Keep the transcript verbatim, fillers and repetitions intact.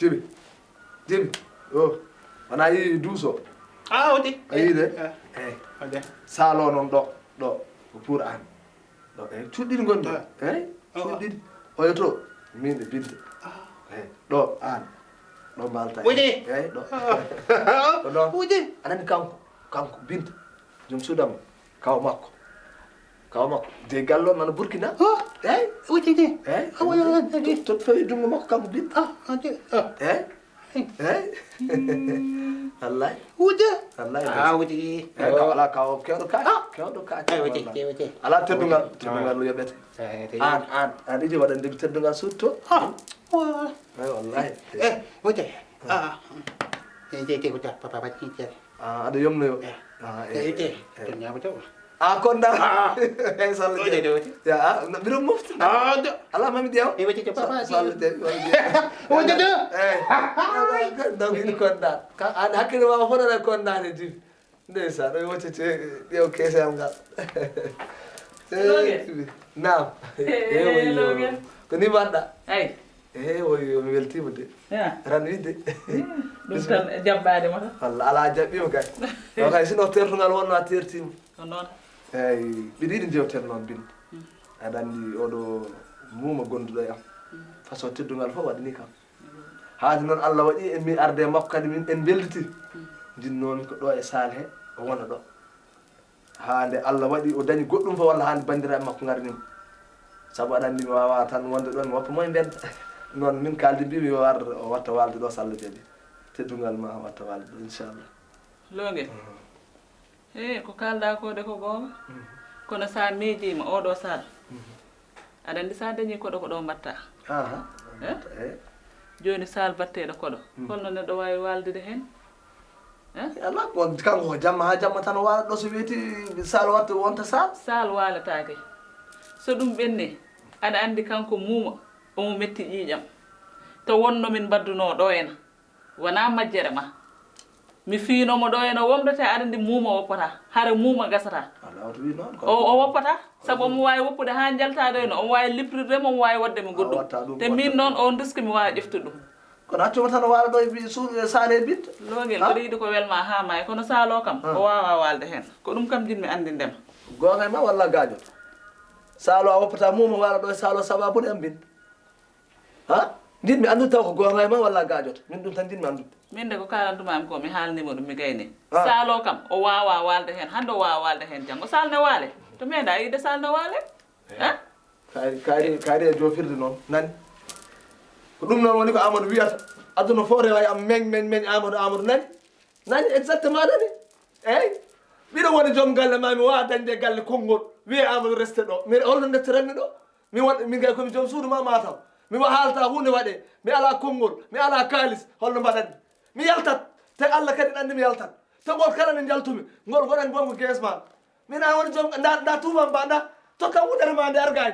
Jibi, jibi. O wona yi duuso. A odi. A yi de. Eyi. Ode. Salo noon ɗo ɗo ko pour an. Ɗo eyi cuuɗiɗi ngonmi. Eyi cuuɗiɗi. Oyo to min e bidde. Eyi ɗo an. Ɗo mbalta. Wudi. Eyi ɗo. Ko ɗo. Wudi. Aɗani kanko kanko binta. Joom suudam kaw makko. Kaw makko de gallo nana burkina. Eyi. Wudi de. Eyi. Awa. Tot fawi jungo makko kanko binta. Eyi. Eyi. Wallay. Wujja. Wallay. Ah, wujja. Eyi kaw ala kaw kewɗo ka. Kewɗo ka. Wujja. Ala teddungal teddungal no yoɓete. An an an iji waɗande mi teddungal sutto. Eyi wallay. Wujja. Ah. Eyi jeyti wujja papa wacci cere. Ah, aɗa yomnoyo. Eyi te to ñaama to. Ah, konda. Eyi salla je. Ya, ah, mbiɗo mofti. Ala mami diaw. Eyi wacci papa salla je. Wujja de. Eyi. Donc ini konda. Ka an hakkille ma fof nana konda ne jibi. Ndeysaan o wacci te diaw kesal ngal. Eyi. Naam. Eyi. Ko ni mbaɗɗa? Eyi. Eyi oyo mi weltiima de. Ran wiide. Ɗum tan e jaɓɓaade ma tan. Walla alaa jaɓɓiima kay. O kay sino tertungal wonno a tertiima. Ko noon. Eyi mbiɗa yiɗi jewten noon binde. Aɗa anndi oɗo muuma gonduɗo e am. Façon teddungal fof waɗani kam. Haade noon Allah waɗi en mi arde e makko kadi min en mbelditii. Njinnoomi ko ɗo e saal he o wona ɗo. Haa nde Allah waɗi o dañi goɗɗum fof walla haa nde banndiraaɓe makko ngarani mo. Sabu aɗa anndi mi waawaa tan wonde ɗoon mi woppa mo e mbedda. Noon min kaaldi mbiimi yo ar o watta waalde ɗo so Allah jaɓii. Teddungal ma watta waalde ɗo inchallah. Loonge. He ko kaalɗaa ko de ko goonga. Kono so a miijiima oo ɗoo saal. Aɗa anndi so a dañii koɗo ko ɗo mbaɗta. Aha. Jooni saal batteeɗo koɗo holno neɗɗo waawi waaldude heen? Ala ko kanko ko jamma haa jamma tan o waala ɗo so weeti saal watta wonta saal. Saal waalataake. So ɗum ɓenni aɗa anndi kanko muuma omo metti ƴiiƴam. To wonno min mbaddunoo ɗo ena wonaa majjere ma. Mi fiino mo ɗo ena womdata aɗa anndi muuma woppata hara muuma gasata. O woppata. Sabu omo waawi woppude haa njaltaa ɗo ena omo waawi liprirde mo omo waawi waɗde mo goɗɗum. Te miin noon oon riski mi waawa ƴeftude ɗum. Kono accuma tan o waala ɗo e suudu e saale e binte. Loogel mboɗo yiɗi ko welma haa maayi kono saalo kam o waawaa waalde heen. Ko ɗum kam njiɗmi anndinde ma. Goonga e ma walla gaajoto? Saalo a woppata muuma waala ɗo e saalo sababude am binte. Ha? Njiɗmi anndude taw ko goonga e ma walla gaajoto? Min ɗum tan njiɗmi anndude. Min de ko kaalantumaami ko mi haalnii mo ɗum mi gaynii. Saalo kam o waawaa waalde heen hannde o waawaa waalde heen janngo saal ne waale. To meeɗaa yiide saal ne waale. Kaari kaari kaari e joofirde noon nani. Ko ɗum noon woni ko Amadou wiyata. Aduna fof rewa e am meñ meñ meñ Amadou Amadou nani. Nani exactement nani. Eyi. Mbiɗo woni joom galle ma mi wawa dañde e galle konngol. Wiye Amadou reste ɗo mi holno ndetteranmi ɗo. Mi won min gay komi joom suudu ma mataw. Mi wa haalta hunde waɗe. Mi ala konngol mi ala kaalis holno mbaɗanmi. Mi yaltat. Te Allah kadi anndi mi yaltat. Te ngol kala nde njaltumi ngol goɗani bongo gees ma. Min a woni joom nda nda tuubam ba nda tokka wudere ma nde argaani.